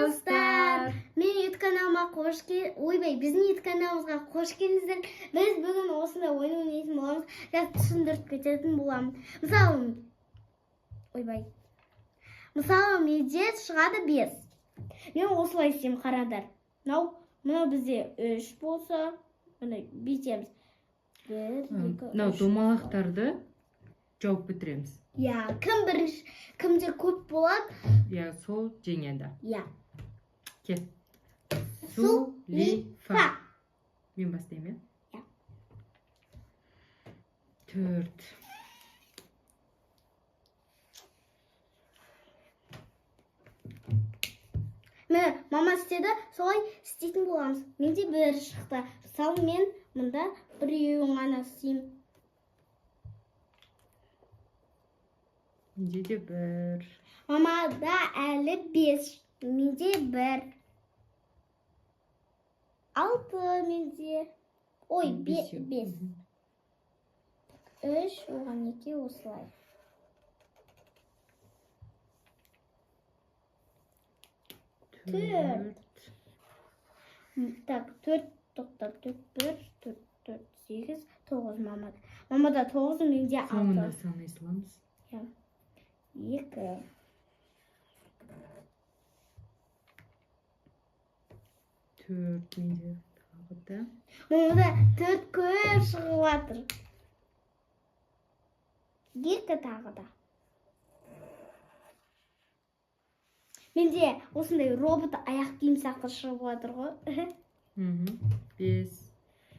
Достар, мен ют каналыма қош кел, ойбай, біздің ют каналымызға қош келдіңіздер. Біз бүгін осындай ойын ойнайтын боламыз. Қазір түсіндіріп кететін боламын. Мысалы, ойбай. Мысалы, менде шығады 5. Мен осылай істеймін, қараңдар. Мынау бізде 3 болса, міне бүйтеміз. 1, 2, Мынау 3. Домалақтарды жауып бітіреміз. Иә, кім бірінші, кімде көп болады, Иә, сол жеңеді. Иә. Кел. Су, ли, фа. Мен бастаймын, иә? Иә. 4. Міне, мама істеді, солай істейтін боламыз. Менде бір шықты. Мысалы, мен мында біреуін ғана істеймін. Менде де 1. Мамада әлі 5, менде 1. 6 менде. Ой, Бесеу. 5. 3, оған 2 осылай. 4. Так, 4, тоқта, 4, 1, 4, 4, 8, 9 мамада. Мамада 9, менде 6. Соңында санай саламыз. 2. 4 менде тағы да. Мамада 4 көп шығып жатыр. 2 тағы да. Менде осындай робот аяқ киім сияқты шығып жатыр ғой. 5.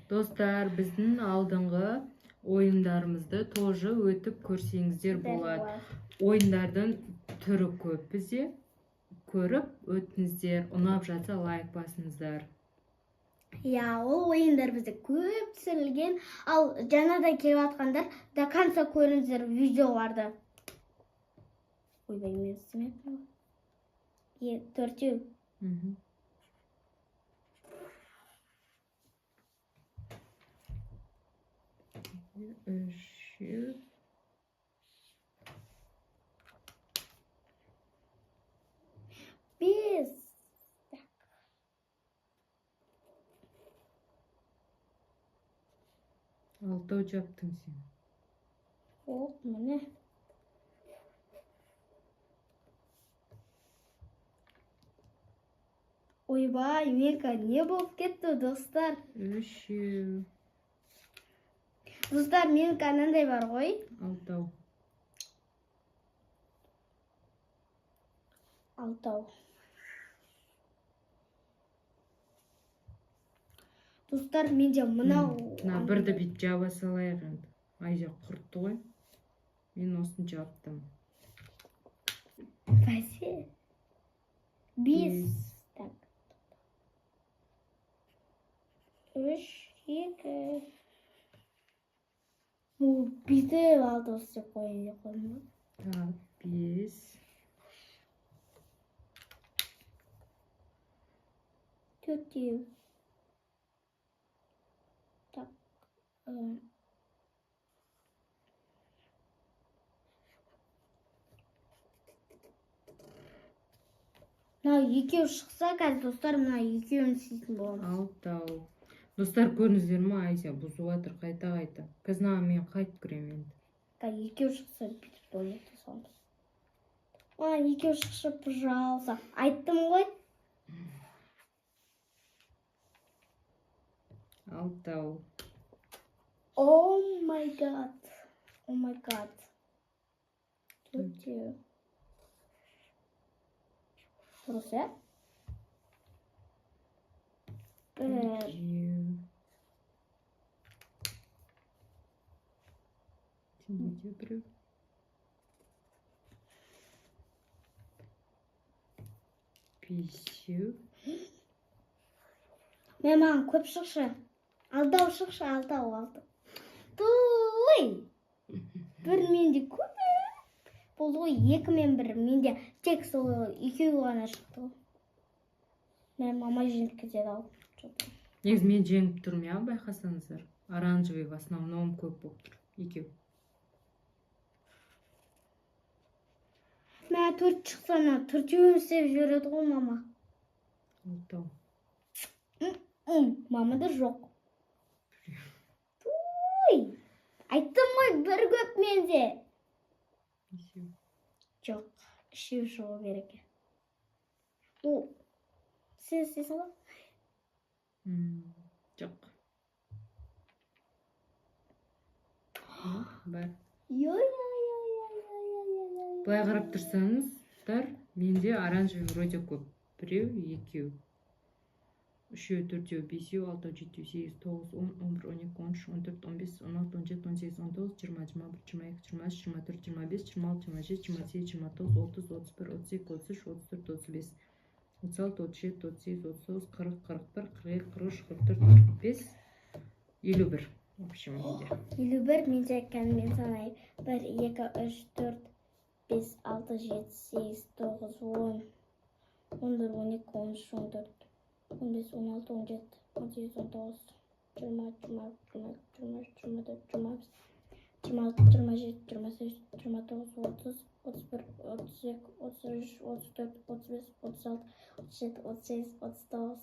Достар, біздің алдыңғы ойындарымызды тоже өтіп көрсеңіздер болады. Ойындардың түрі көп бізде. Көріп өтіңіздер, ұнап жатса лайк басыңыздар. Иә, ол ойындар бізде көп түсірілген. Ал жаңадан келіп жатқандар до конца көріңіздер видеоларды. Ойбай, мен істемеппін ғой. 4. 3. 5. Так. 6 жаптың сен. Оп, міне. Ойбай, менікі не болып кетті, достар? 3. Достар, менікі анандай бар ғой. 6. 6. Достар, менде мынау. Мына бірді бүйтіп жаба салайық енді. Айза құртты ғой. Мен осыны жаптым. Бәсе. 5. Так. 3, 2. Бұл бүйтіп алды осы деп қояйын деп қойдым ғой. Так, 5. 4. Так. Мынау екеу шықса, қазір, достар, мына екеуін істейтін боламыз. 6. Достар, көрдіңіздер ме, Айза бұзып жатыр қайта-қайта. Қазір мына мен қайтып кіремін енді. Так, екеу шықса, бүйтіп ойната саламыз. Маған екеу шықшы, пожалуйста. Айттым ғой. 6. Oh my God. Oh my God. 4. Дұрыс, иә? 1. Сенде де біреу. 5. Мен маған көп шықшы. 6 шықшы, 6, 6. Туй! 1 менде көп болды ғой, 2 мен 1. Менде тек сол екеуі ғана шықты ғой. Мен мама жеңіп кетеді ау. Негізі мен жеңіп тұрмын, иә, байқасаңыздар. Оранжевый в основном көп болып тұр. 2. Мә, 4 шықса, ана төртеуін істеп жібереді ғой мама. Алтау. Мамада жоқ. Ой, айттым ғой, бір көп менде. Бесеу. Жоқ, үшеу шығу керек. О, сен істейсің ғой. Жоқ. Бар. Йой. Былай қарап тұрсаңыздар, менде оранжевый вроде көп. Біреу, екеу, үшеу, төртеу, бесеу, алтау, жетеу, сегіз, тоғыз, 10, 11, 12, 13, 14, 15, 16, 17, 18, 19, 20, 21, 22, 23, 24, 25, 26, 27, 28, 29, 30, 31, 32, 33, 34, 35, 36, 37, 38, 39, 40, 41, 42, 43, 44, 45, 51. В общем, менде. 51 менде. Кәдімгі мен санайын: бір, екі, үш, төрт, бес, алты, жеті, сегіз, тоғыз, 10, 11, 12, 13, 14, 15, 16, 17, 18, 19, 20, 21, 22, 23, 24, 25, 26, 27, 28, 29, 30, 31, 32, 33, 34, 35, 36, 37, 38, 39,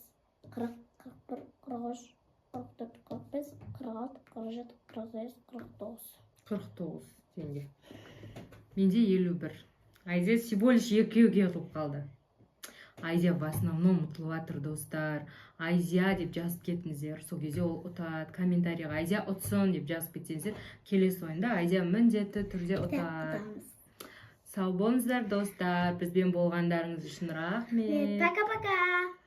40, 41, 43, 44, 45, 46, 47, 48, 49. 49 сенде. Менде 51. Айзия всего лишь екеуге ұтылып қалды. Айзия в основном ұтылып жатыр, достар. «Айзия» деп жазып кетіңіздер, сол кезде ол ұтады. Комментарийға «Айзия ұтсын» деп жазып кетсеңіздер, келесі ойында Айзия міндетті түрде ұтады. Ұтамыз. Сау болыңыздар, достар, бізбен болғандарыңыз үшін рахмет. Пока пока.